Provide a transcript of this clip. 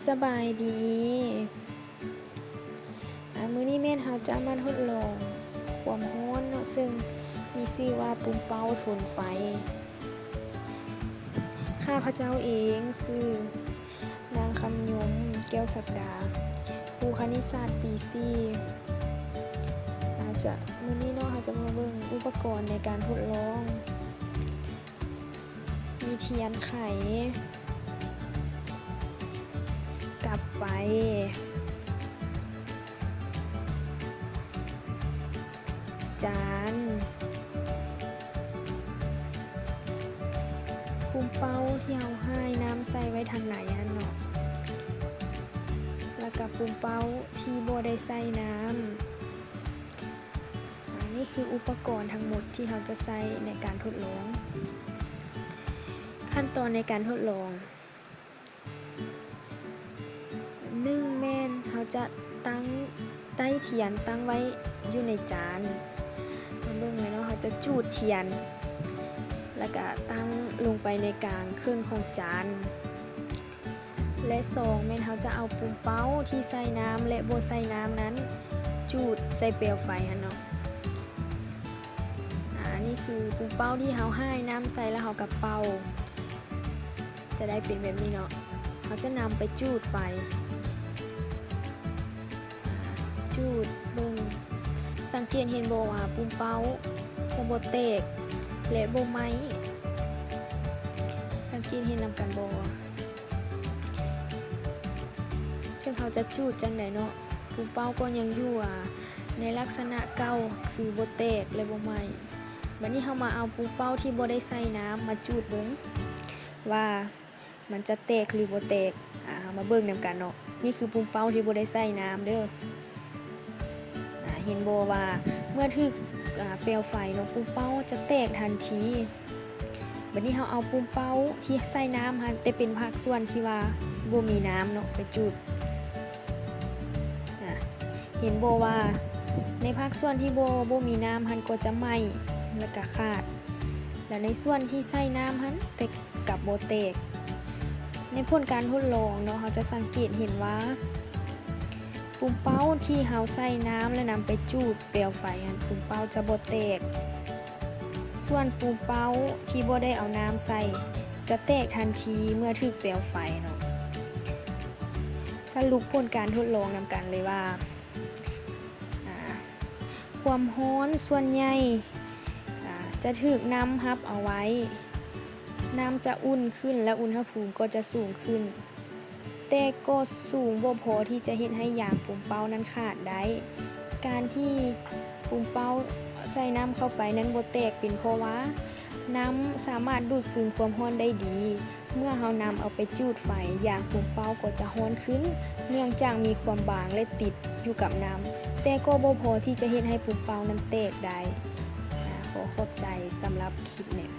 ສະບາຍດີ. ອາ ມື້ນີ້ແມ່ນເຮົາຈະມາທົດລອງຄວາມຮ້ອນເນາະ, ເຊິ່ງມີຊື່ວ່າປຸ່ມເປົ້າທົນໄຟ. ຂ້າພະເຈົ້າເອງຊື່ນາງຄຳຍົມ ແກ້ວສັກດາ, ຄູຄະນິດສາດປີສີ່. ອາ ຈະ ມື້ນີ້ເນາະ ເຮົາຈະມາເບິ່ງອຸປະກອນໃນການທົດລອງ. ມີທຽນໄຂ, ກັບໄຟ, ຈານ, ປຸ້ມເປົ້າທີ່ເຮົາຫາຍນ້ຳໃສ່ໄວ້ທາງໃນຫັ້ນເນາະ, ແລ້ວກະປຸ້ມເປົ້າທີ່ບໍ່ໄດ້ໃສ່ນ້ຳ. ອາ ນີ້ຄືອຸປະກອນທັງໝົດທີ່ເຮົາຈະໃຊ້ໃນການທົດລອງ. ຂັ້ນຕອນໃນການທົດລອງ, ໜຶ່ງ ແມ່ນເຮົາຈະຕັ້ງໄຕ້ທຽນຕັ້ງໄວ້ຢູ່ໃນຈານ. ມາເບິ່ງເລີຍເນາະ, ເຮົາຈະຈູດທຽນ ແລ້ວກະຕັ້ງລົງໄປໃນກາງເຄິ່ງຂອງຈານ. ແລະ ສອງ ແມ່ນເຮົາຈະເອົາປຸ້ມເປົ້າທີ່ໃສ່ນ້ຳ ແລະ ບໍ່ໃສ່ນ້ຳນັ້ນ ຈູດໃສ່ແປວໄຟຫັ້ນເນາະ. ອາ ນີ້ຄືປຸ້ມເປົ້າທີ່ເຮົາຫາຍນ້ຳໃສ່ ແລ້ວເຮົາກະເປົ່າ ຈະໄດ້ເປັນແບບນີ້ເນາະ. ເຮົາຈະນຳໄປຈູດໄຟ. ອາ ຈູດເບິ່ງ, ສັງເກດເຫັນບໍ່ວ່າປຸ້ມເປົ້າຈະບໍ່ແຕກ ແລະ ບໍ່ໄໝ້? ສັງເກດເຫັນນຳກັນບໍ່? ເຖິງເຮົາຈະຈູດຈັ່ງໃດເນາະ, ປຸ້ມເປົ້າກໍຍັງຢູ່ ອາ ໃນລັກສະນະເກົ່າ ຄືບໍ່ແຕກ ແລະ ບໍ່ໄໝ້. ບາດນີ້ເຮົາມາເອົາປຸ້ມເປົ້າທີ່ບໍ່ໄດ້ໃສ່ນ້ຳມາຈູດເບິ່ງວ່າ ມັນຈະແຕກຫຼືບໍ່ແຕກ. ອາ ເຮົາມາເບິ່ງນຳກັນເນາະ, ນີ້ຄືປຸ້ມເປົ້າທີ່ບໍ່ໄດ້ໃສ່ນ້ຳເດີ. ອາ ເຫັນບໍ່ວ່າເມື່ອຖືກ ອາ ແປວໄຟເນາະ, ປຸ້ມເປົ້າຈະແຕກທັນທີ. ບາດນີ້ເຮົາເອົາປຸ້ມເປົ້າທີ່ໃສ່ນ້ຳຫັ້ນ ແຕ່ເປັນພາກສ່ວນທີ່ວ່າບໍ່ມີນ້ຳເນາະ ໄປຈູດ. ອາ ເຫັນບໍ່ວ່າໃນພາກສ່ວນທີ່ບໍ່ ບໍ່ມີນ້ຳຫັ້ນກໍຈະໄໝ້ ແລ້ວກະຂາດ, ແລະ ໃນສ່ວນທີ່ໃສ່ນ້ຳຫັ້ນ ແຕ່ ກັບບໍ່ແຕກ. ໃນຜົນການທົດລອງເນາະ, ເຮົາຈະສັງເກດເຫັນວ່າ ປຸ້ມເປົ້າທີ່ເຮົາໃສ່ນ້ຳ ແລະ ນຳໄປຈູດແປວໄຟຫັ້ນ ປຸ້ມເປົ້າຈະບໍ່ແຕກ. ສ່ວນປຸ້ມເປົ້າທີ່ບໍ່ໄດ້ເອົານ້ຳໃສ່ ຈະແຕກທັນທີເມື່ອຖືກແປວໄຟເນາະ. ສະຫຼຸບຜົນການທົດລອງນຳກັນເລີຍວ່າ ອາ ຄວາມຮ້ອນສ່ວນໃຫຍ່ ອາ ຈະຖືກນ້ຳຮັບເອົາໄວ້, ນ້ຳຈະອຸ່ນຂຶ້ນ ແລະ ອຸນຫະພູມກໍຈະສູງຂຶ້ນ, ແຕ່ກໍສູງບໍ່ພໍທີ່ຈະເຮັດໃຫ້ຢາງປຸ້ມເປົ້ານັ້ນຂາດໄດ້. ການທີ່ປຸ້ມເປົ້າໃສ່ນ້ຳເຂົ້າໄປນັ້ນບໍ່ແຕກ ເປັນເພາະວ່າ ນ້ຳສາມາດດູດຊຶມຄວາມຮ້ອນໄດ້ດີ. ເມື່ອເຮົານຳເອົາໄປຈູດໄຟ, ຢາງປຸ້ມເປົ້າກໍຈະຮ້ອນຂຶ້ນ ເນື່ອງຈາກມີຄວາມບາງ ແລະ ຕິດຢູ່ກັບນ້ຳ, ແຕ່ກໍບໍ່ພໍທີ່ຈະເຮັດໃຫ້ປຸ້ມເປົ້ານັ້ນແຕກໄດ້. ອາ ຂໍຂອບໃຈສຳລັບຄລິບນີ້.